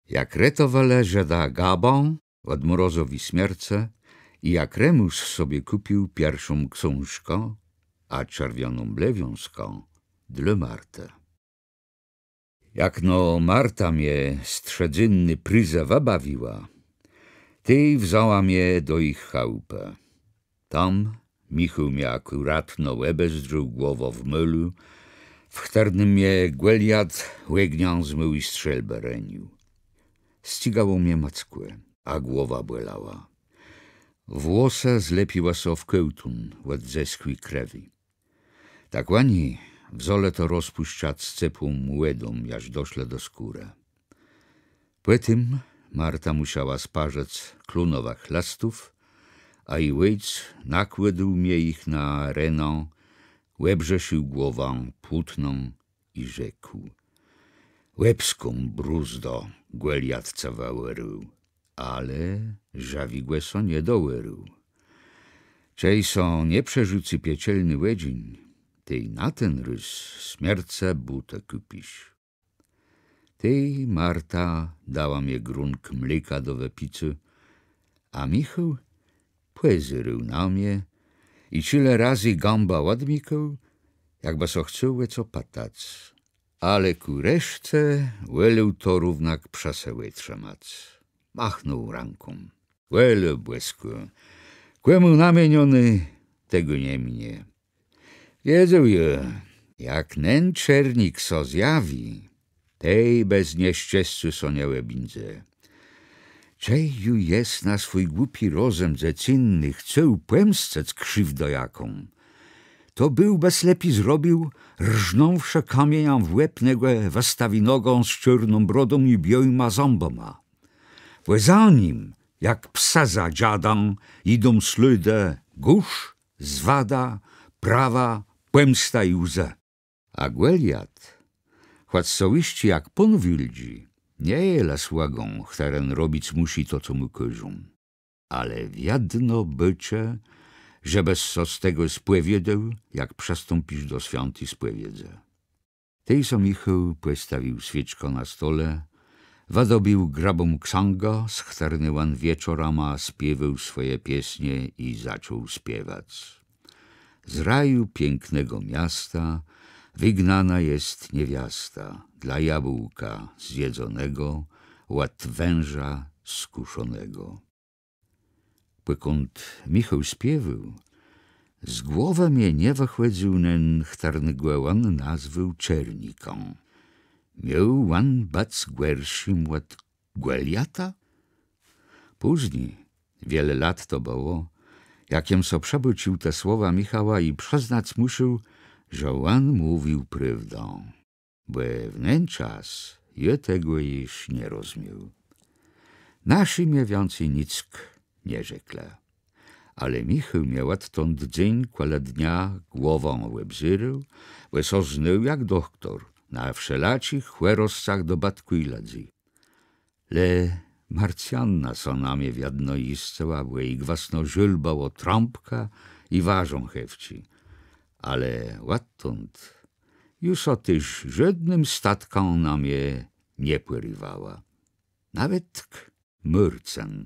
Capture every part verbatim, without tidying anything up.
Jak retowelë Żëda Gabã òd mrozowi smiercë i jak Remùs sobie kùpił pierszą ksążkã, a czerwioną blewiązkã dlô Martë. Jak no Marta mie z trzëdzénny prizë wëbawiła, tej wzãła mie do jich chałpë. Tam Michôł mie akùratno òbezdrzôł głowã w môlu, w chtërnym mie Gòliat ògniã z mòji strzélbë renił. Scygało mie mòckò, a głowa bòlała. Włosë zlepiłë sã w kôłtun òd zeschłi krëwi. Tak òni wzãlë to rozpùszczac z cepłą wòdą, jaż doszlë do skórë. Pòtim Marta mùszała sparzëc klonowëch lëstów, a ji òjc nakłôdł mie jich na renã, òbrzesził głowã płótnã i rzekł: Łebską brózdã Gòliat cë wëòrôł, ale żëwégò sã nie doòrôł. Czej sã nie przerzucy piekielny òdżin, tej na ten rôz smiercë bótë kùpisz. Tej Marta dała mie grónk mléka do wëpicô, a Michôł pòzérôł na mie i czile razy gãbã òdmikôł, jakbë sã chcôł ò co pëtac. Ale kù reszce wòlôł to równak przë se trzëmac. Machnął rãką. Wòlô bòskô, kòmù namienioné, tegò nie minie. Wiedzôł jô, jak nen Czernik sã zjawi, tej bez nieszczescô sã nie òbéńdze. Czej ju jes na swój głupi rozëm dzecynny chcôł pòmscëc krziwdã jaką, to bëłbës lepi zrobił, rznąwszë kamieniã w łeb negò wëstawinogã z czôrną brodą i biôłima zãbama. Bò za nim, jak psa za dżadã, jidą slôdë górz, zwada, prawa, pòmsta i łzë. A Gòliat, chòc sã łiszczi jak pón wiôldżi, nie je le słëgą, chtëren robic mùszi to, co mù kôżą. Ale wiedno bôczë, żebës sã z tegò spòwiôdôł, jak przëstąpisz do swiãti spòwiedzë. Tej so Michôł pòstawił swiéczkã na stole, wëdobéł grëbą ksãgã, z chtërny òn wieczorama spiéwôł swòje piesnie i zaczął spiewac. Z raju pięknego miasta wygnana jest niewiasta, dla jabłka zjedzonego, od węża skuszonego. Pòkąd Michôł spiéwôł, z głowë mie nie wëchòdzył nen, chtërnégò òn nazwôł Czernikã. Miôł òn bëc gòrszim òd Gòliata? Pózni, wiele lat to bëło, jak jem so przëbôcził te słowa Michała i przëznac mùszôł, że òn mówił prôwdã. Bò w nen czas jô tegò jesz nie rozmiôł. Naszi mie wiãcy nick nie rzeklë. Ale Michôł mie òdtąd dzéń kòle dnia głowã òbzérôł, bò sã znôł jak dochtór na wszelaczich chòroscach dobëtkù i lëdzy. Le Marcjanna sã na mie wiedno jiscëła, bò ji gwësno żôl bëło Trąbka i Warząchewczi. Ale òdtąd ju sã téż żódnym statkã na mie nie pòriwała. Nawetk Môrcën,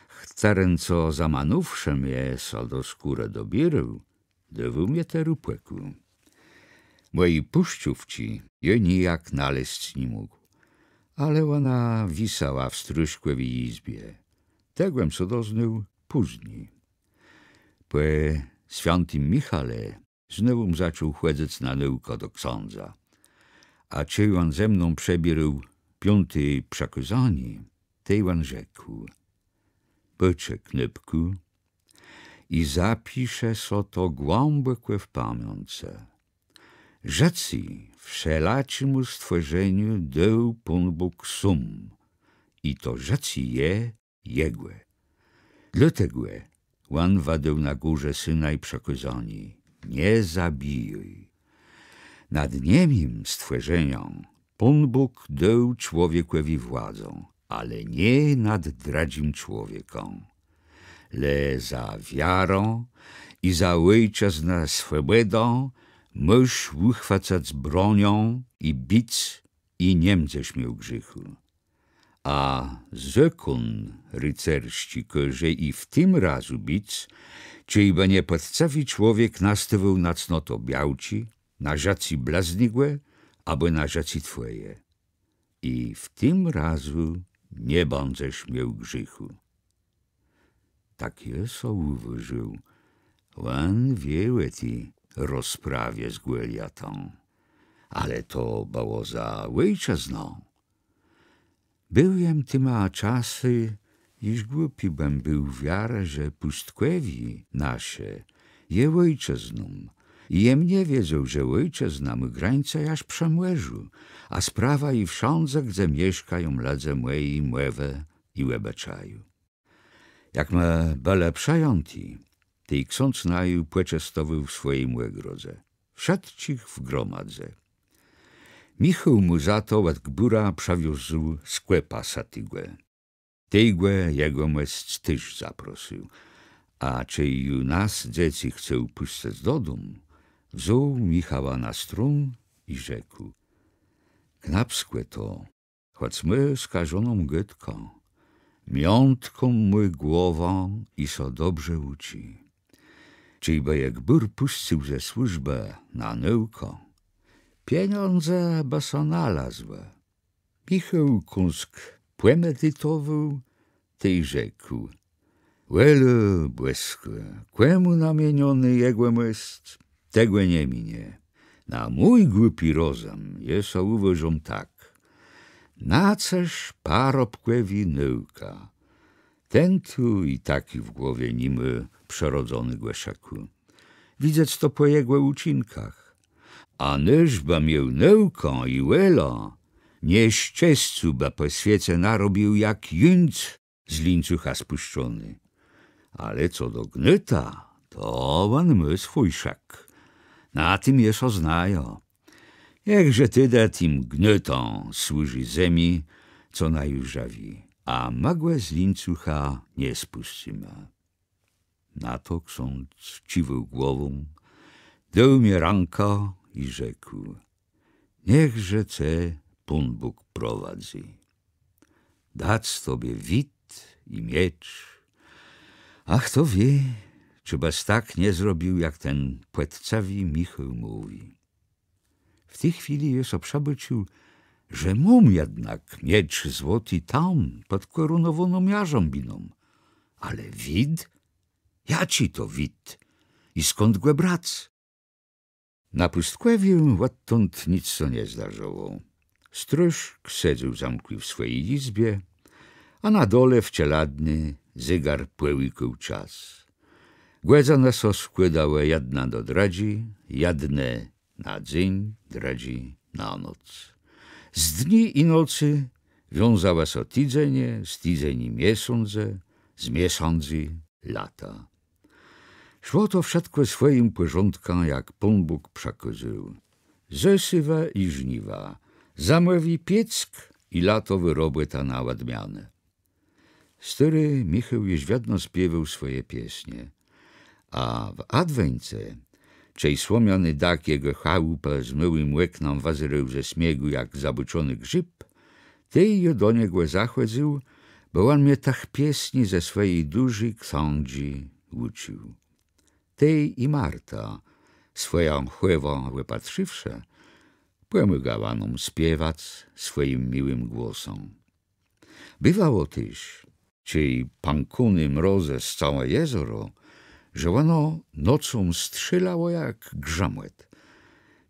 chtëren co zamanówszë mie sã do skórë dobiérôł, dôwôł mie terô pòkù. Mòji pùszczówczi jô nijak nalezc ni mógł, ale òna wisała w stróżkòwi jizbie. Tegò jem sã doznôł pózni. Pò swiãtim Michale znowù jem zaczął chòdzëc na nôùkã do ksãdza. A czej òn ze mną przebiérôł piąté przëkôzanié, tej òn rzekł: Pòczëj, knôpkù, i zapiszë so to głãbòkò w pamiãcë. Żëcé wszelaczémù stwòrzeniu dôł Pón Bóg sóm, i to żëcé je jegò. Dlôtegò òn wëdôł na górze Synaj przëkôzanié: Nie zabijôj. Nad niemim stwòrzenim Pón Bóg dôł człowiekòwi władzã, ale nié nad drëdżim człowiekã. Le za wiarã i za òjczëznã, swòbòdã mòżesz ùchwacac broniã i bic, i nie mdzesz miôł grzéchù. A zôkón ricersczi kôże i w tim razu bic, czejbë niepòczcëwi człowiek nastôwôł na cnotã białczi, na żëcé blëznégò abò na żëcé twòje. I w tim razu nie bãdzesz miôł grzéchù. Tak jô so ùwôżił, òn wié ò ti rozprawie z Gòliatã. Ale to bëło za òjczëznã. Béł jem tima czasë jesz głupi, bò jem béł wiarë, że pùstkòwié nasze je òjczëzną. I jem nie wiedzôł, że òjczëzna mô grańce jaż przë mòrzu, a sprawa i wszãdze, gdze mieszkają lëdze mòji mòwë i òbëczaju. Jak më bëlë przëjãti, tej ksądz naju pòczestowôł w swòjim ògrodze. Wszëtczich w gromadze. Michôł mù za to òd gbùra przëwiózł skòpa sëtégò. Tej gò jegòmòsc téż zaprosył. A czej ju nas, dzecy, chcôł pùscëc dodóm, wzął Michała na strón i rzekł: Knôpskò to, chòc mô skażoną gôdkã, miãtką mô głowã i sã dobrze ùczi. Czejbë je gbùr pùscył ze służbë na nôùkã, pieniãdze bë sã nalazłë. Michôł kąsk pòmeditowôł, tej rzekł: Wòlô bòskô, kòmù namienioné jegòmòsc, tegò nie minie. Na mój głupi rozëm jô so ùwôżóm tak: na cëż parobkòwi nôùka? Ten tu i tak w głowie ni mô przërodzonégò szëkù. Widzec to pò jegò ùczinkach. A nëż bë miôł nôùkã i wòlã, nieszczescô bë pò swiece narobił jak jãc z lińcucha spùszczony. Ale co do gnôta, to òn mô swój szëk. Na tim jô sã znajã. Niechże tedë tim gnôtã służi zemi, co naju żëwi, a më gò z lińcucha nie spùscymë. Na to ksądz cziwôł głową, dôł mie rãkã i rzekł: Niechże ce Pón Bóg prowadzy. Dac tobie wid i miecz. A chto wié, czë bës tak nie zrobił, jak ten pòczcëwi Michôł mówi. W ti chwilë jô so przëbôcził, że móm jednak miecz złoti tam, pòd kòrunowóną jarzãbiną. Ale wid? Jaczi to wid? I skąd gò brac? Na pùstkòwiu òdtąd nick sã nie zdarzëło. Stróżk sedzôł zamkłi w swòji jizbie, a na dole w czeladni zégar pòłikôł czas. Gòdzënë sã skłôdałë jedna do drëdżi, jedne na dzéń, drëdżé na noc. Z dni i nocy wiązałë sã tidzenie, z tidzeni miesądze, z miesądzy lata. Szło to wszëtkò swòjim pòrządkã, jak Pón Bóg przëkôzôł. Zôsewë i żniwa, zëmòwi piéck i latowô robòta na òdmianë. Stôri Michôł jesz wiedno spiéwôł swòje piesnie, a w adwence, czej słomiany dak jegò chałupë z môłim òknã wëzérôł ze sniegù jak zabôczony grzib, tej jô do niegò zachòdzył, bò òn mie tëch piesni ze swòji dużi ksãdżi ùcził. Tej i Marta, swòjã chòwã wëpatrzëwszë, pòmôgała nóm spiewac swòjim miłim głosã. Biwało téż, czej pãkóné mrozë scãłë jezoro, że òno nocą strzélało jak grzëmòt.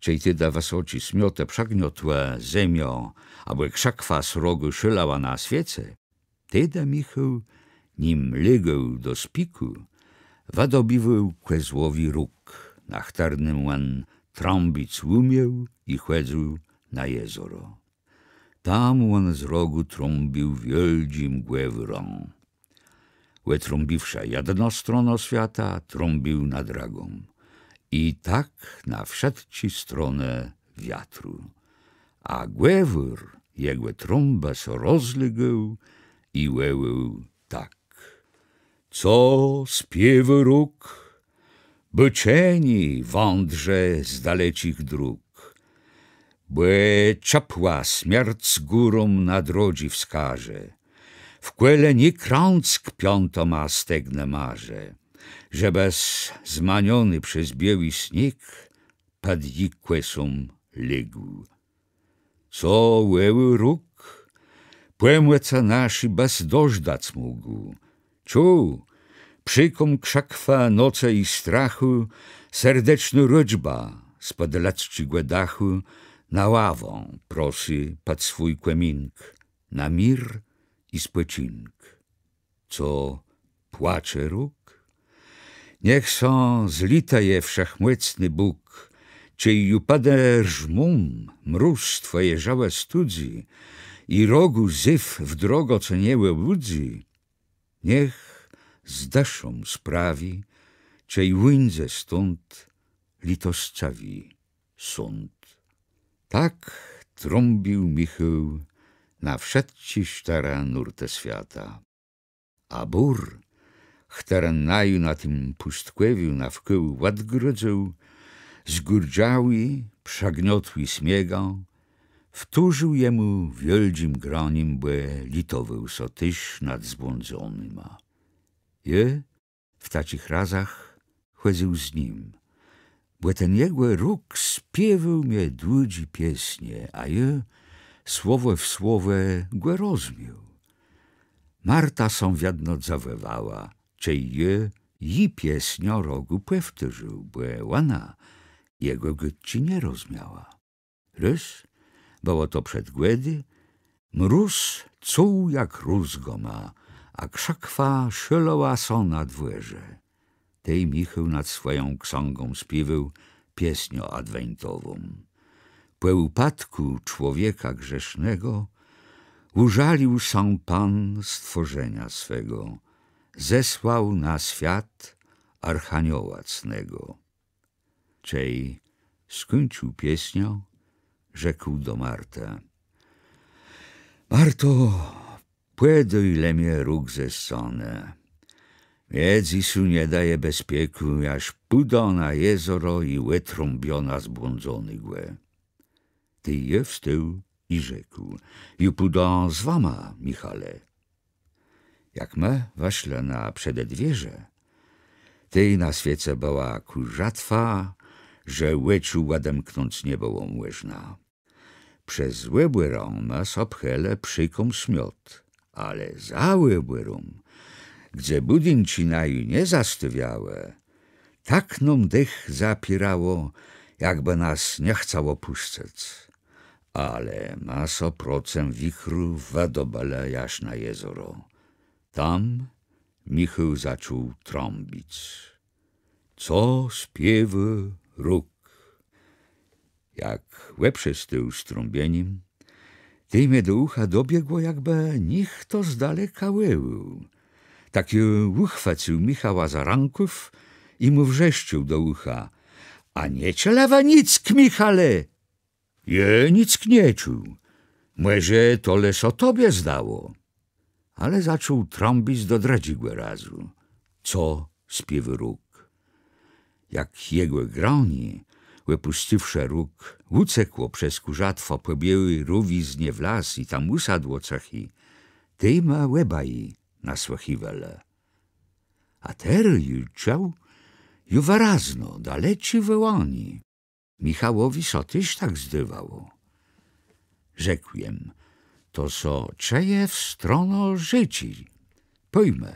Czej tedë wësoczé smiotë przëgniotłë zemiã, abò krzëkwa srogô szalała na swiece, tedë Michôł, nim légôł do spikù, wëdobiwôł kòzłowi róg, na chtërnym òn trąbic ùmiôł i chòdzył na jezoro. Tam òn z rogù trąbił wiôldżim gwôrã. Òtrąbiwszë jedną stronã swiata, trąbił na drëgą. I tak na wszëtczé stronë wiatru. A gwôr jegò trąbë sã rozlégôł i wòłôł tak: Co spiéwô róg, bôczeni wãdrze z daleczich dróg. Bò czëpłã smierc góróm na drodżi wskaże. W kòle ni krąc kpiątoma stegnã maże, że bez zmaniony przez biôłi sniég pòd ji kòsą légł. Co wòłôł róg, pòmòcë naszi bez dożdac mógł. Czuł, przékóm krzëkwë nocë i strachù, serdecznô rôczba spòd lëdzczégò dachù na ławã prosy pòd swój kòmink, na mir i spòczink. Co płacze róg? Niech sã zlitëje wszechmòcny Bóg, czej ju pòderżmą mróz twòje żëłë studzy i rogù zéw w drogã ce nie òbùdzy. Niech z dëszą sprawi, czej ùńdze stąd, lëtoscëwi sąd. Tak trąbił Michôł na wszëtczé sztërë nórtë swiata. A bór, chtëren naju na tim pùstkòwiu nawkół òdgrodzył, zgùrdzałi, przëgniotłi sniegã, wtórził jemù wiôldżim granim, bò lëtowôł sã téż nad zbłądzonyma. Jô w taczich razach chòdzył z nim, bò ten jegò róg spiéwôł mie dłudżé piesnie, a jô słowò w słowò gò rozmiôł. Marta sã wiedno dzëwòwała, czej jô ji piesniã rogù pòwtórził, bò òna jegò gôdczi nie rozmiała. Rôz, bëło to przed Gòdë, mróz cął jak rózgama, a krzëkwa szôlała sã na dwòrze. Tej Michôł nad swòją ksãgą spiéwôł piesniã adwentową. Pò ùpadkù człowieka grzesznégò ùżalił sã Pón stwòrzeniô swégò, zesłôł na swiat archanioła cnégò. Czej skùńcził piesniã, rzekł do Martë: Marto, pòdôj le mie róg ze scanë. Mie dzysô nie dôwô bezpiekù, jaż pùdã na jezoro i òtrąbiã na zbłądzonégò. Tej jô wstôł i rzekł: Jô pùdã z wama, Michale. Jak më wëszlë na przededwierzé, tej na swiece bëła kùrzatwa, że òczu òdemknąc nie bëło mòżna. Przez òbòrã më so pchelë przékóm smiot, ale za òbòrą, gdze bùdinczi naju nie zastôwiałë, tak nóm dëch zapiérało, jakbë nas nie chcało pùszczac. Ale ma so procëm wichru wëdobëlë jaż na jezoro. Tam Michôł zaczął trąbic. Co spiéwô róg? Jak òprzestôł z trąbienim, tej mie do ùcha dobiegło, jakbë nich chto z daleka wòłôł. Tak jô ùchwôcył Michała za rãkôw i mù wrzeszczôł do ùcha: A nie czëlë wa nick, Michale? Jô nick nie czuł. Mòże to le sã tobie zdało. Ale zaczął trąbic do drëdżégò razu, co spiéwô róg. Jak jegò granié, òpùscywszë róg, ùcekło przez kùrzatwã pò biôłi rówiznie w las i tam ùsadło cëché, tej ma òbaji nasłëchiwelë. A terô jô czuł ju wërazno daleczé wòłanié. Michałowi sã téż tak zdôwało. Rzekł jem: To sã czëje w stronã rzéczi. Pòjmë.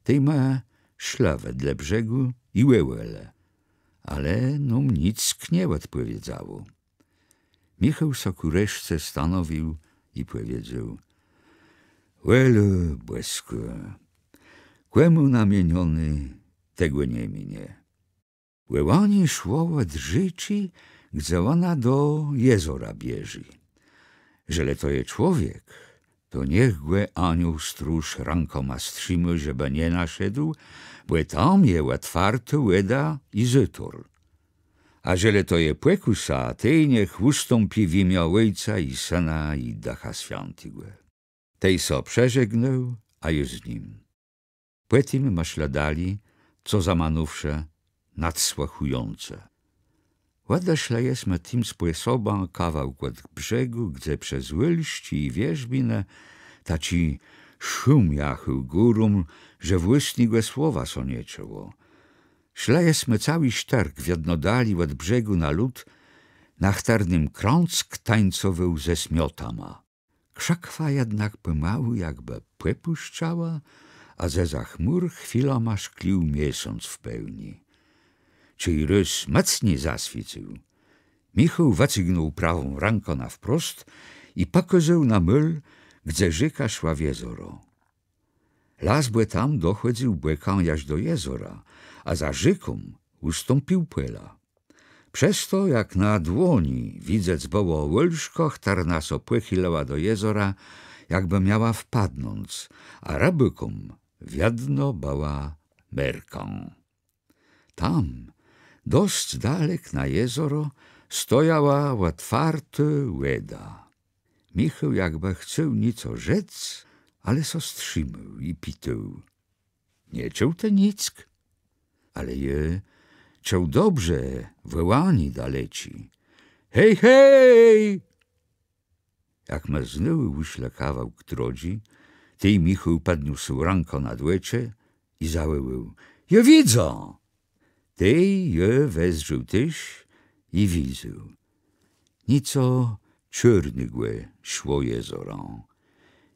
Tej ma szła wedle brzegù i wòłelë. Ale nóm nick nie òdpòwiedzało. Michôł sã kù reszce stanowił i pòwiedzôł: Wòlô bòskô, kòmù namienioné, tegò nie minie. Wòłanié szło òd rzéczi, gdze òna do jezora bieżi. Żelë to je człowiek, to niech gò aniół stróż rãkòma strzimô, żebë nie naszedł, bò tam je òtwartô wòda i zôtor. A żelë to je pòkùsa, tej niech ùstąpi w jimiã Òjca i Sëna i Dëcha Swiãtégò. Tej sã przeżegnôł, a jô z nim. Pò tim ma szła dali, co zamanówszë, nadsłëchùjącë. Òdeszlë jesmë tim spòsobã kawałk òd brzegù, gdze przez Òlszczi i Wierzbinë taczi szëm jachôł górą, że włôsnégò słowa sã nie czëło. Szlë jesmë całi sztërk wiedno dali òd brzegù na lód, na chtërnym Krąck tańcowôł ze smiotama. Krzëkwa jednak pòmału jakbë pòpùszczała, a zeza chmùr chwilama szklił miesąc w pełni. Czej rôz mòcni zaswiécył, Michôł wëcygnął prawą rãkã na wprost i pòkôzôł na môl, gdze rzéka szła w jezoro. Las bò tam dochòdzył bòkã jaż do jezora, a za rzéką ùstąpił pòla. Przez to, jak na dłoni, widzec bëło Òlszkã, chtërna sã pòchilała do jezora, jakbë miała wpadnąc, a rëbôkóm wiedno bëła merką. Tam, dosc dalek na jezoro, stojała òtwartô wòda. Michôł jakbë chcôł nico rzec, ale sã strzimôł i pitôł: „Nie czuł të nick?” „Ale jô czuł dobrze wòłanié daleczi. Hej, hej!” Jak më znôwù ùszlë kawałk drodżi, tej Michôł pòdniósł rãkã nad òczë i zawòłôł: „Jô widzã!” Tej jô wezdrzôł téż i widzôł. Nico czôrnégò szło jezorã.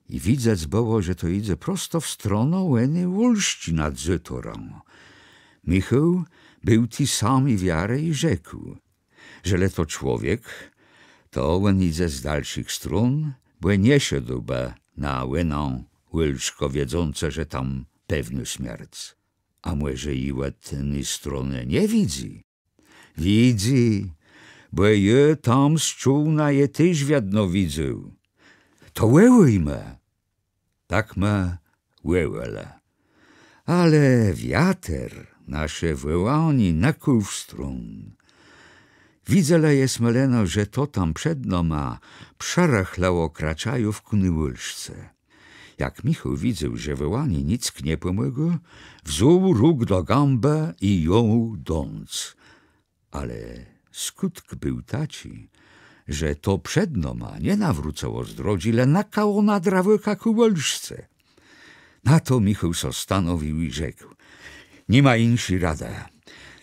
I widzec bëło, że to jidze prosto w stronã òny Òlszczi nad zôtorã. Michôł béł ti sami wiarë i rzekł, że le to człowiek, to òn jidze z dalszich strón, bò nie szedł bë na òną Òlszkã, wiedzącë, że tam pewnô smierc. A mòże i òd ny stronë nie widzy? Widzy, bò jô tam z czôłna je téż wiedno widzôł. To wòłôjmë. Tak më wòłelë. Ale wiater nasze wòłanié nëkôł w strón. Widzelë jesmë leno, że to tam przed nama przerëchlało kraczajów kù ny Òlszce. Jak Michôł widzôł, że wòłanié nick nie pòmògło, wzął róg do gãbë i jął dąc. Ale skùtk béł taczi, że to przed nama nie nawrócëło z drodżi, le nëkało na drawôka kù Òlszce. Na to Michôł sã stanowił i rzekł: „Ni ma jinszi radë.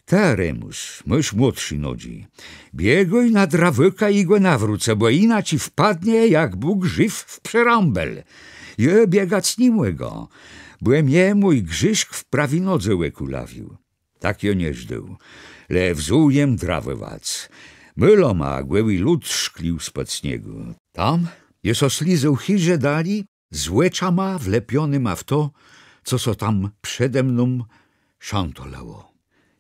Të, Remùs, môsz młodszé nodżi. Biegôj na drawôka i gò nawrócë, bò jinaczi wpadnie, jak Bóg żiw, w przerãbel. Jô biegac ni mògã, bò mie mój Grzëszk w prawi nodze òkùlawił”. Tak jô nie żdôł, le wzął jem drawòwac. Môlama gòłi lód szklił spòd sniegù. Tam jô sã slizôł chiże dali, z òczama wlepionyma w to, co sã tam przede mną szãtolało.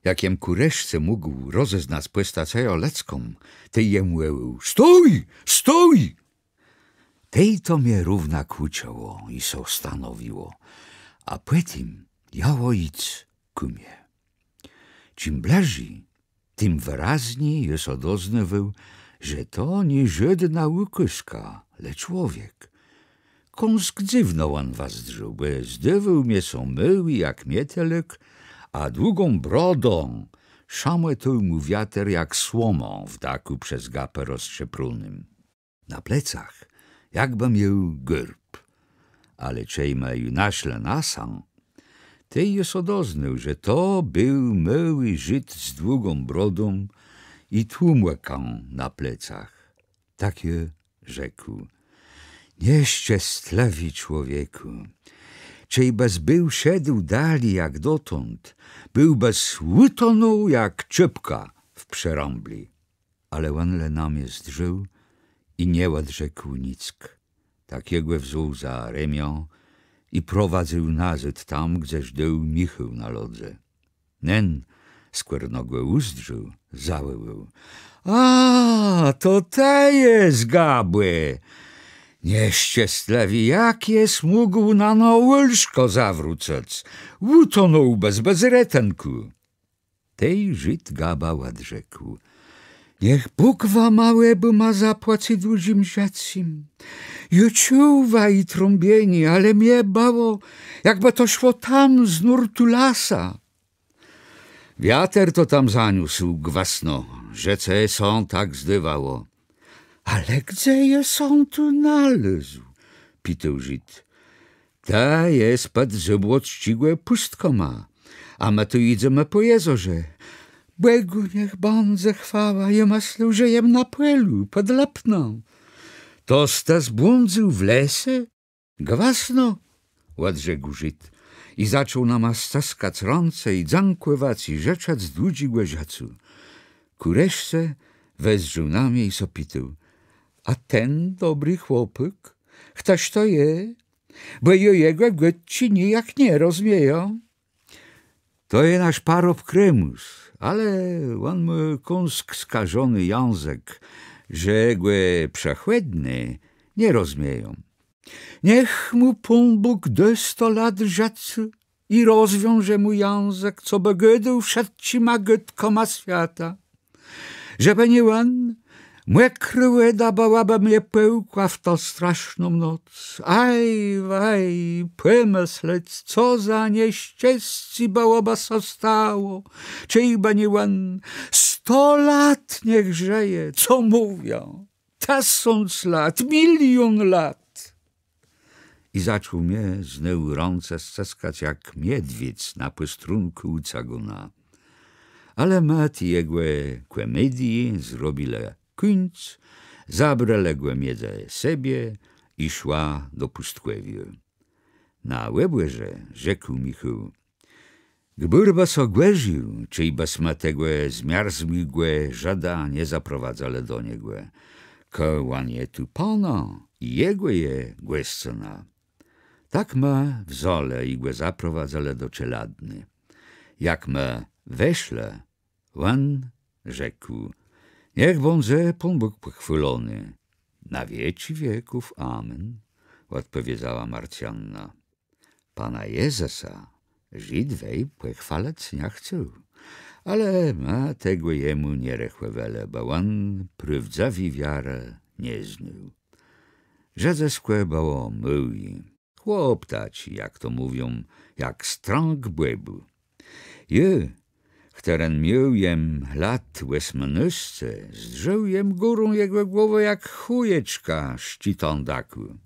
Jak jem kù reszce mógł rozeznac pòstacëjã lëdzką, tej jem wòłôł: „Stój! Stój!” Tej to mie równak ùczëło i sã stanowiło, a pòtim jãło jic kù mie. Czim blëżi, tim wërazni jô sã doznôwôł, że to nié żódnô ùkôzka, le człowiek. Kąsk dzywno òn wëzdrzôł, bò zdôwôł mie sã môłi jak mietełk, a długą brodã szamòtôł mù wiater jak słomã w dakù przez gapë rozczeprónym. Na plecach jakbë miôł gôrb. Ale czej ma ju naszlë na sã, tej jô sã doznôł, że to béł môłi Żid z długą brodą i tłómòkã na plecach. Tak jô rzekł: „Nieszczestlëwi człowiekù, czejbës béł szedł dali jak dotąd, béłbës ùtonął jak czôpka w przerãbli”. Ale òn le na mie zdrzôł i nie òdrzekł nick. Tak jô gò wzął za remiã i prowadzył nazôd tam, gdze żdôł Michôł na lodze. Nen, skòrno gò ùzdrzôł, zawòłôł: „A, to të jes, Gabò! Nieszczeslëwi, jak jes mógł na nã Òlszkã zawrócëc? Ùtonąłbës bez retënkù”. Tej Żid Gaba òdrzekł: „Niech Bóg wama òbùma zapłacy dłudżim żëcym. Jô czuł waji trąbienié, ale mie bëło, jakbë to szło tam z nórtu lasa. Wiater to tam zaniósł gwësno, że cë sã tak zdôwało. Ale gdze jes sã tu nalôzł? Pitôł Żid. Të jes pòd Zôbłocczégò pùstkama, a më tu jidzemë pò jezorze. Bògù niech bãdze chwała, jô mëslôł, że jem na pòlu pòd Lëpnã. To të zbłądzył w lese? Gwësno, òdrzekł Żid i zaczął nama scëskac rãce i dzãkòwac i żëczëc dłudżégò żëcô. Kù reszce wezdrzôł na mie i sã pitôł: A ten dobri chłopôk, chtoż to je? Bò jô jegò gôdczi nijak nie rozmiejã. To je nasz parobk Remùs, ale òn mô kąsk skażony jãzëk, że gò przechòdny nie rozmieją. Niech mù Pón Bóg dô sto lat żëcô i rozwiąże mù jãzëk, cobë gôdôł wszëtczima gôdkama swiata. Żebë nié òn, mòkrô wòda bëłabë mie pòłkła w tã straszną noc. Aj, waj, pòmëslec, co za nieszczescé bëłobë sã stało, czejbë nié òn. Sto lat niech żëje, co mówiã. Tësąc lat, milión lat. I zaczął mie znowù rãce scëskac jak miedwiédz na pòstrónkù ù cëgóna. Ale ma ti jegò kòmedii zrobilë kùńc, zabrelë gò midzë sebie i szła do pùstkòwiô. Na òbòrze rzekł Michôł: Gbùr bë sã gòrził, czejbësma tegò zmiarzłégò Żëda nie zaprowadzëlë do niegò. Kò òn je tu panã i jegò je gòscëna. Tak ma wzãlë i gò zaprowadzëlë do czelôdny. Jak ma weszlë, òn rzekł: Niech bądze Pón Bóg pòchwôlony. Na wieczi wieków. Amen, òdpòwiedzała Marcjanna. Pana Jezësa Żid wej pòchwalëc nie chcôł, ale ma tegò jemù nie rechòwelë, bò òn prôwdzëwi wiarë nie znôł. Żëdzëskò bëło môłé. Chłop taczi, jak to mówią, jak strąg bòbù. Jô, chtëren miôł jem lat òsmënôsce, zdrzôł jem górą jegò głowë jak chòjeczka szczytã dakù.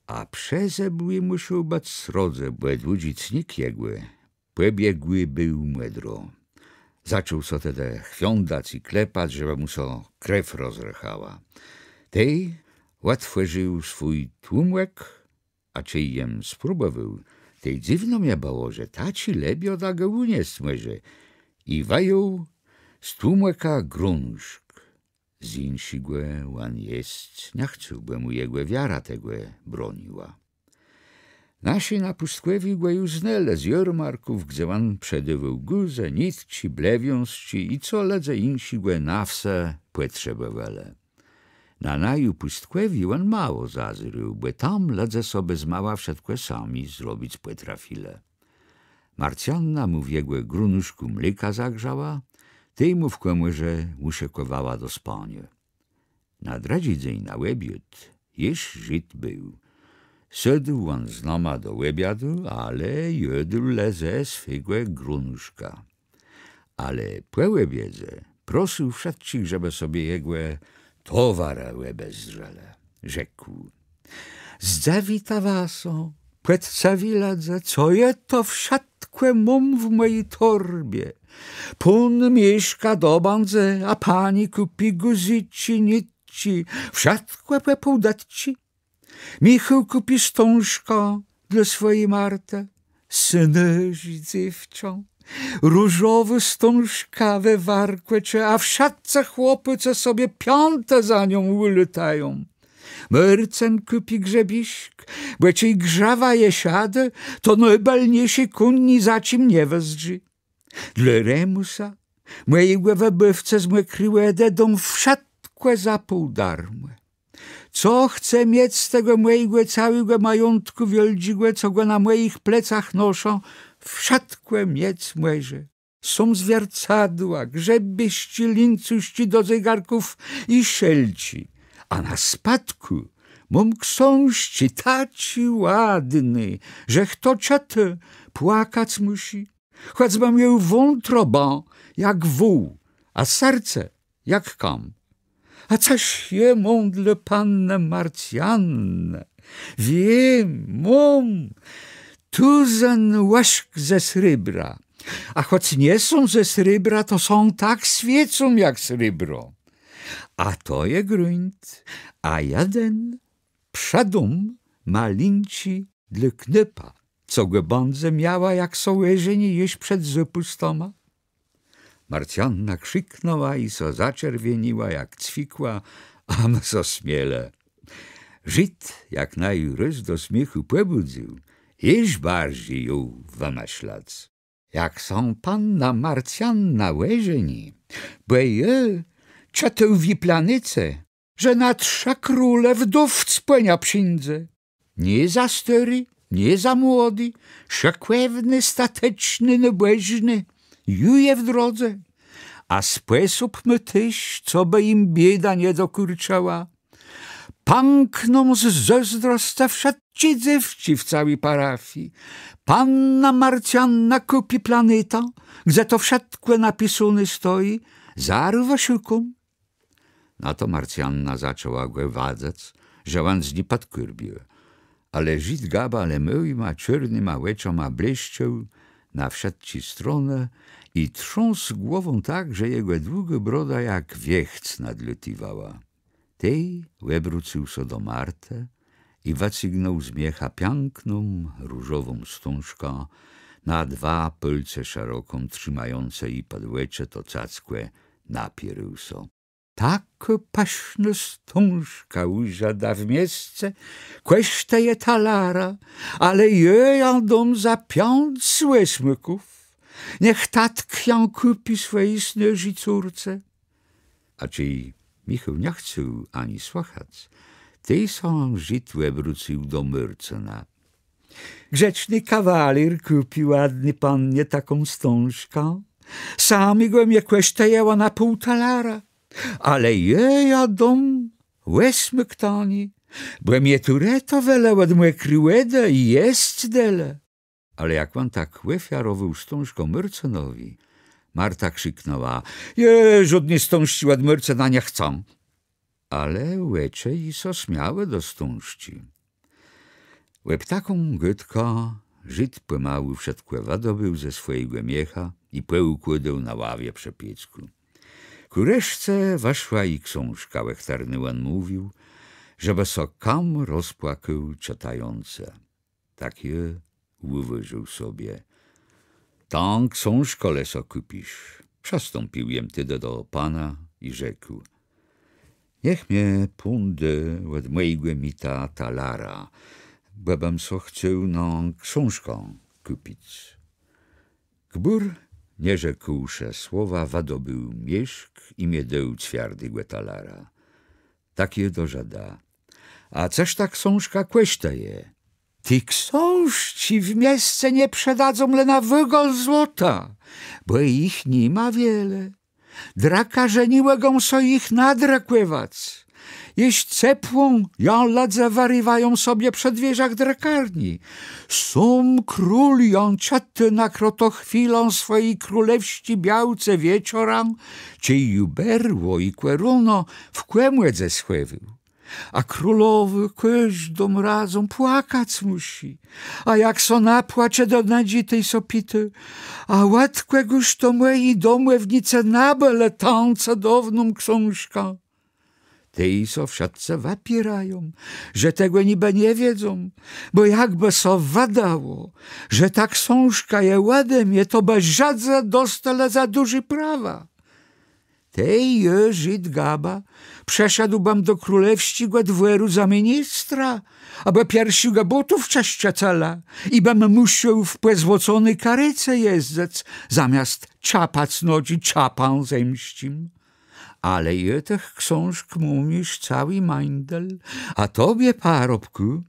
A przezëbłi mùszôł bëc srodze, bò dłudżi cnik jegò pòbiegłi béł mòdro. Zaczął sã tedë chwiądac i klepac, żebë mù sã krew rozrëchała. Tej òtwòrził swój tłómòk, a czej jem spróbòwôł, tej dzywno mie bëło, że taczi lebiôda gò ùniesc mòże, i wëjął z tłómòka grónuszk. Z jinszégò òn jesc nie chcôł, bò mù jegò wiara tegò broniła. Naszi na pùstkòwiu gò ju znelë z jôrmarków, gdze òn przedôwôł guzë, nitczi, blewiązczi i co lëdze jinszégò na wsë pòtrzebòwelë. Na naju pùstkòwié òn mało zazérôł, bò tam lëdze so bez mała wszëtkò sami zrobic pòtrafilë. Marcjanna mù w jegò grónuszkù mléka zagrzała, tej mù w kòmòrze ùszëkòwała do spaniô. Na drëdżi dzéń na òbiôd jesz Żid béł. Sôdł òn z nama do òbiadu, ale jôdł le ze swégò grónuszka. Ale pò òbiedze prosył wszëtczich, żebë sobie jegò towarë òbezdrzelë. Rzekł: Zdzëwita wa sã, pòczcëwi lëdze, co jô to wszëtkò móm w mòji torbie. Pón mieszka dobãdze, a pani kùpi guzyczi, nitczi, wszëtkò pò pół dëtczi. Michôł kùpi stążkã dlô swòji Martë, sënérzi dzéwczã. Różowô stążka we warkòcze, a wszëtcë chłopôcë sobie piãtë za nią ùlôtają. Môrcën kùpi grzebiszk, bò czej grzëwa je szadô, to nôbëlniészi kóń ni za czim nie wëzdrzi. Dlô Remùsa, mòjégò wëbôwcë z Mòkri Wòdë, dóm wszëtkò za pół darmò. Co chce miec z tegò mòjégò całégò majątkù wiôldżégò, co gò na mòjich plecach noszã, wszëtkò miec mòże. Są zwiercadła, grzebiszczi, lińcuszczi do zégarków i szelczi. A na spôdkù móm ksążczi taczé ładné, że chto czëtô, płakac mùszi. Chòcbëm miôł wątrobã jak wół, a serce Jak kam? A cëż jô móm dlô pannë Marcjannë? Wiém, móm tuzën łëżk ze srébra. A chòc nie są ze srébra, to sã tak swiécą jak srébro. A to je grunt, a jeden przëdóm malinczi dlô knôpa, co gò bãdze miała, jak sã òżeni, jesz przed zôpùstama. Marcjanna krziknãła i sã zaczerwieniła jak cwikła, a më sã smielë. Żid, jak naju rôz do smiéchù pòbùdzył, jesz barżi jął wëmëszlac. Jak sã panna Marcjanna òżeni, bò jô czëtôł w ji planéce, że na trzë króle wdówc pò niã przińdze. Nié za stôri, nié za młodi, szëkòwny, stateczny, nôbòżny, ju je w drodze. A spòsób mô téż, cobë jim biéda nie dokùczała. Pãkną z zôzdroscë wszëtczé dzéwczi w całi parafii. Panna Marcjanna kùpi planétã, gdze to wszëtkò napisóné stoji, zarô wëszukóm. Na to Marcjanna zaczãła gò wadzëc, że òn z ni pòdkùrbił. Ale Żid Gaba le môłima czôrnyma òczama blészczôł na wszëtczé stronë i trząsł głową tak, że jegò długô broda jak wiechc nadlôtiwała. Tej òbrócył sã do Martë i wëcygnął z miecha piãkną, różową stążkã, na dwa pôlce szeroką, trzimającë ji pòd òczë to cackò, napiérôł sã: Takô pësznô stążka ù Żëda w miesce kòsztëje talara, ale jô jã dóm za piãc òsmôków. Niech tatk jã kùpi swòji snôżi córce. A czej Michôł nie chcôł ani słëchac, tej sã Żid òbrócył do Môrcëna: Grzeczny kawalér kùpi ładny pannie taką stążkã. Samégò mie kòsztëje òna pół talara. Ale jô jã dóm òsmôk tani, bò mie tu retowelë òd mòkri wòdë i jesc delë. Ale jak òn tak òfiarowôł stążkã Môrcënowi, Marta krziknãła: Jô żódny stążczi òd Môrcëna nie chcã. Ale òczë ji sã smiałë do stążczi. Òb taką gôdkã Żid pòmału wszëtkò wëdobéł ze swòjégò miecha i pòùkłôdôł na ławie przë pieckù. Kù reszce wëszła i ksążka, ò chtërny òn mówił, żebë sã kam rozpłakôł czëtającë. Tak jô ùwôżôł sobie: Tã ksążkã le so kùpisz. Przëstąpił jem tedë do pana i rzekł: Niech mie pón dô òd mòjégò mita talara, bò bëm so chcôł nã ksążkã kùpic. Gbùr, nie rzekłszë słowa, wëdobéł mieszk i mie dôł cwiardégò talara. Tak jô do Żëda: A cëż ta ksążka kòsztëje? Ti ksążczi w miesce nie przedadzą le na wôgã złota, bò jich ni ma wiele. Drëkarze ni mògą so jich nadrëkòwac. Jesz cepłą jã lëdze wërëwają sobie przë dwiérzach drëkarni. Sóm król jã czëtô na krotochwilã swòji królewsczi białce wieczorã, czej ju berło i kòrónã w kòmòdze schòwôł. A królowô kòżdą razą płakac mùszi. A jak sã napłacze do nëdzy, tej sã pitô: A òd kògòż to mòji domòwnicë nabëlë tã cëdowną ksążkã? Tej sã wszëtcë wëpiérają, że tegò nibë nie wiedzą, bò jakbë sã wëdało, że ta ksążka je òde mie, to bë Żëdzë dostelë za dużé prawa. Tej jô, Żid Gaba, przëszedłbëm do królewsczégò dwòru za ministra, abë pierszégò bótów czëszczëcela, i bëm mùszôł w pòzłocóny karëce jezdzëc, zamiast czapac nodżi czapã zemsczim. Ale jô tëch ksążk móm ju całi mańdel, a tobie, parobkù,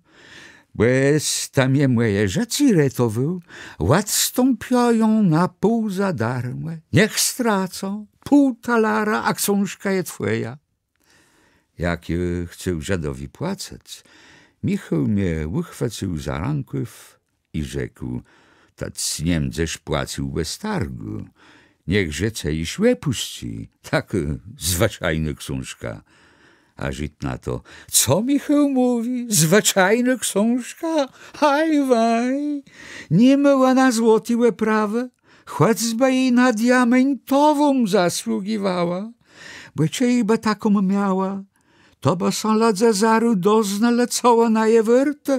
bòs të mie mòje żëcé retowôł, òdstąpiã jã na pół za darmò. Niech stracã, pół talara, a ksążka je twòja. Jak jô chcôł Żëdowi płacëc, Michôł mie ùchwôcył za rãkôw i rzekł: Tec nie mdzesz płacył bez targù. niech żëcé jesz òpùscy, tak zwëczajnô ksążka. A Żid na to: Co Michôł mówi? Zwëczajnô ksążka? Haj, waj! Ni mô òna złoti òprawë, chòcbë i na diamentową zasługiwała. Bò czejbë taką miała, to bë sã lëdze zarô doznelë, co òna je wôrtô,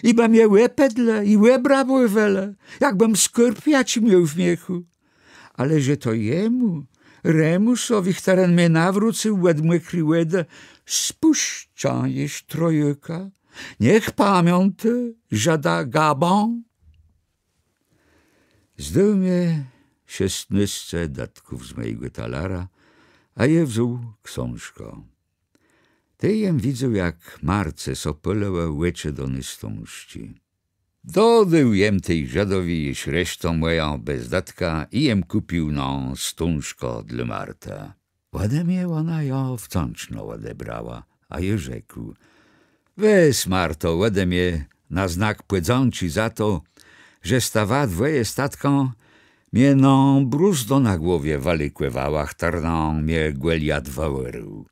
i bë mie òpadlë i òbrabòwelë, jakbëm skôrb jaczi miôł w miechù. Ale że to jemù, Remùsowi, chtëren mie nawrócył òd mòkri wòdë, spùszczã jesz trojôka. Niech pamiãtô, że da gabã. Zdôł mie szesnôsce dëtków z mòjégò talara, a jô wzął ksążkã. Tej jem widzôł, jak Marce sã pôlëłë òczë do ny stążczi. Dodôł jem tej Żëdowi jesz resztã mòjã bez dëtka i jem kùpił nã stążkã dlô Martë. Òde mie òna jã wdzãczno òdebrała, a jô rzekł: Wez, Marto, òde mie na znak pòdzãczi za to, żesta wa dwòje z tatkã mie nã brózdã na głowie wëlékòwała, chtërną mie Gòliat wëòrôł.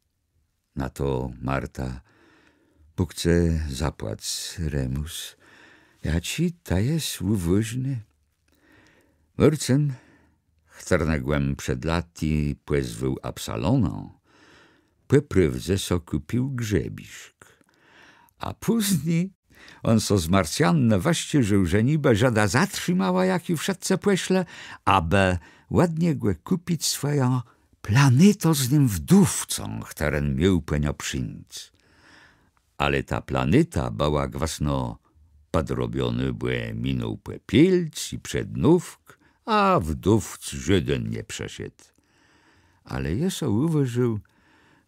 Na to Marta: Bóg cë zapłac, Remùs, jaczi të jes ùwôżny. Môrcën, chtërnégò jem przed latë pòzwôł Absalonã, pò prôwdze so kùpił grzebiszk. A pózni òn so z Marcjanną wëszczérził, że nibë Żëda zatrzimała, jak ju wszëtcë pòszlë, abë òd niegò kùpic swòjã planétã z nym wdówcã, chtëren miôł pò niã przińc. Ale ta planéta bëła gwësno pòdrobionô, bò minął pòpielc i przednówk, a wdówc żóden nie przëszedł. Ale jô so ùwôżił,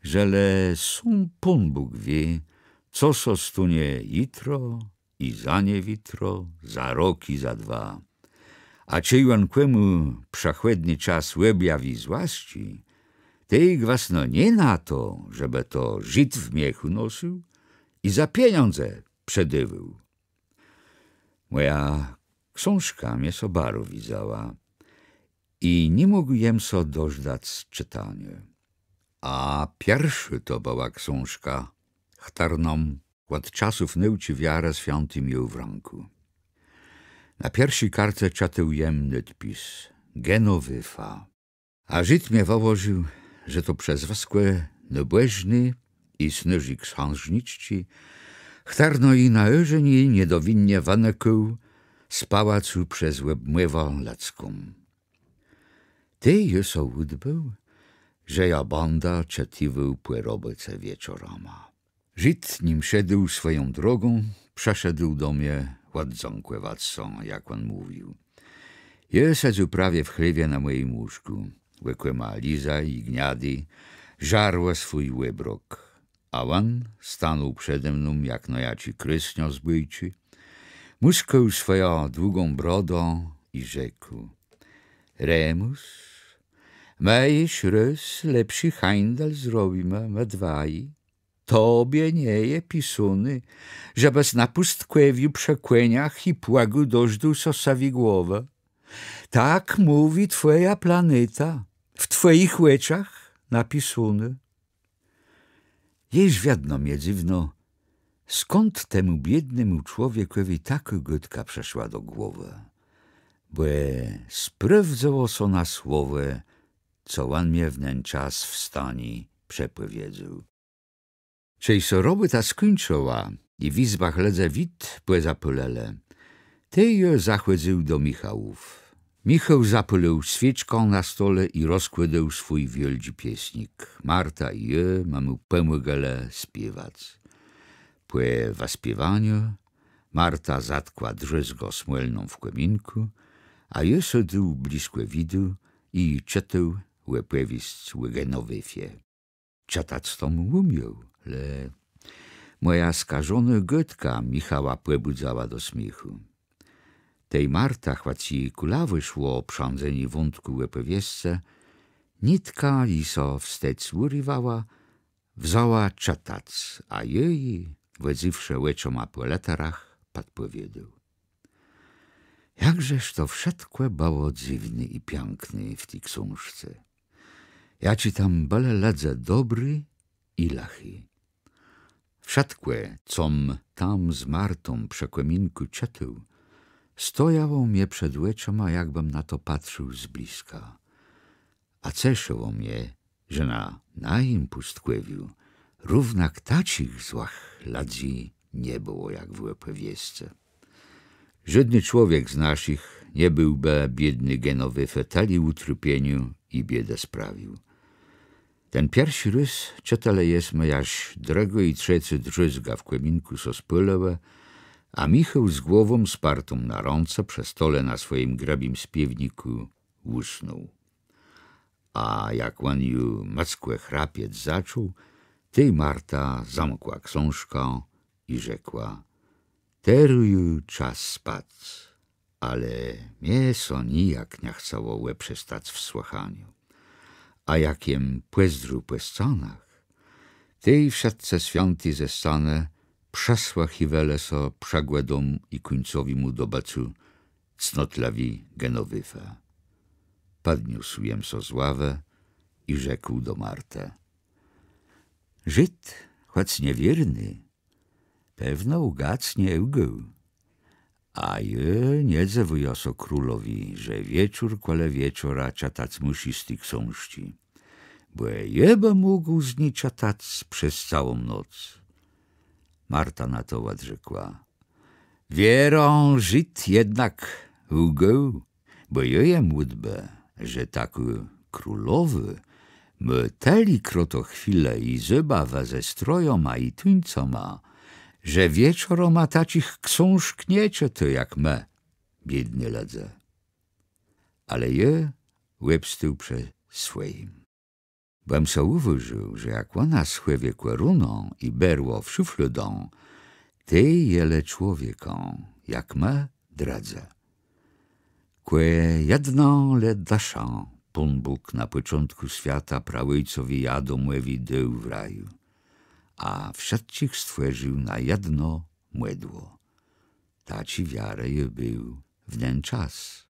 że le sóm Pón Bóg wié, co so stónie jutro, i za niewitro, za rok i za dwa. A czej òn kòmù przëchòdny czas òbjawi z łasczi, tej gwësno nié na to, żebë to Żid w miechù nosył i za pieniądze przedôwôł. Mòja ksążka mie so baro widzała i ni mógł jem so dożdac czëtaniô. A pierszô to bëła ksążka, chtërną òd czasów nôùczi wiarë swiãti miôł w rãkù. Na pierszi kôrtce czëtôł jem nôdpis: Genowefa. A Żid mie wëłożił, że to przezwëskò nôbòżny i snôżi ksãżniczczi, chtërną jem na ôżenié niedowinnie wënëkôł z pałacu przez òbmòwã lëdzką. Tej jô so ùdbôł, że jã bãdã czëtiwôł pò robòce wieczorama. Żid, nim szedł swòją drogą, przëszedł do mie òddzãkòwac sã, jak òn mówił. Jô sedzôł prawie w chléwie na mòjim łóżkù. Òkòma Liza i Gniadi żarłë swój òbrok. A òn stanął przede mną, jak no jaczi krôsniã z bôjczi, mùskôł swòjã długą brodã i rzekł: Remùs, më jesz rôz lepszi hańdel zrobimë, më dwaj. Tobie nie je pisóné, żebës na pùstkòwiu przë kòniach i płëgù dożdôł so sëwi głowë. Tak mówi twòja planéta, w twòjich òczach napisóné. Jesz wiedno mie dzywno, skąd temù biédnémù człowiekòwi takô gôdka przëszła do głowë, bò sprôwdzëło sã na słowò, co òn mie w nen czas w stani przepòwiedzôł. Czej sã robòta skùńczëła i w jizbach lëdze wid pòzapôlëlë, tej jô zachòdzył do Michałów. Michôł zapôlił swiéczkã na stole i rozkłôdôł swój wiôldżi piesnik. Marta i jô më mù pòmôgelë spiewac. Pò wëspiéwaniu Marta zatkła drzézgã smólną w kòminkù, a jô sôdł blëskò widu i czëtôł òpòwiesc ò Genowefie. Czëtac to ùmiôł, le mòja skażonô gôdka Michała pòbùdzała do smiéchù. Tej Marta, chòc ji kùlawò szło przãdzenié wątkù w òpòwiescë, nitka ji sã wstec ùrëwała, wzãła czëtac, a jô ji, wòdzëwszë òczëma pò lëterach, pòdpòwiôdôł. Jakżeż to wszëtkò bëło dzywné i piãkné w ti ksążce. Jaczi tam bëlë lëdze dobri i lëchi. Wszëtkò, com tam z Martą przë kòminkù czëtôł, stojało mie przed òczëma, jakbëm na to patrzôł z blëska. A ceszëło mie, że na najim pùstkòwiu równak taczich złëch lëdzy nie bëło jak w òpòwiescë. Żódny człowiek z naszich nie béłbë biédny Genowefie tëli ùtrôpieniô i biédë sprawił. Ten pierszi rôz czëtelë jesmë jaż drëgô i trzecô drzézga w kòminkù sã spôlëłë, a Michôł z głową spartą na rãce przë stole na swòjim grëbim spiéwnikù ùsnął. A jak òn ju mòckò chrapiec zaczął, tej Marta zamkła ksążkã i rzekła: Terô ju czas spac. Ale mie sã nijak nie chcało òprzestac w słëchaniu. A jak jem pòzdrzôł pò scanach, tej wszëtcë swiãti ze scanë przësłëchiwelë sã przëgòdóm i kùńcowémù dobëcu cnotlëwi Genowefë. Pòdniósł jem sã z ławë i rzekł do Martë: Żid, chòc niewiérny, pewno łgac nie łgôł. A jô nie dzëwùjã sã królowi, że wieczór kòle wieczora czëtac mùszi z ti ksążczi, bò jô bë mógł z ni czëtac przez całą noc. Marta na to òdrzekła: Wierã Żid jednak łgôł, bò jô jem ùdbë, że takô królowô mô tëli krotochwilë i zôbawë ze strojama i tuńcama, że wieczorama taczich ksążk nie czëtô jak më, biédny lëdze. Ale jô òbstôł przë swòjim. Bò jem so ùwôżił, że jak òna schòwie kòrunã i berło w szuflôdã, tej je le człowiekã, jak më drëdzë. Kò jedna le dësza Pón Bóg na pòczątkù swiata praòjcowi Adamòwi dôł w raju, a wszëtczich stwòrził na jedno mòdło. Taczi wiarë jô béł w nen czas.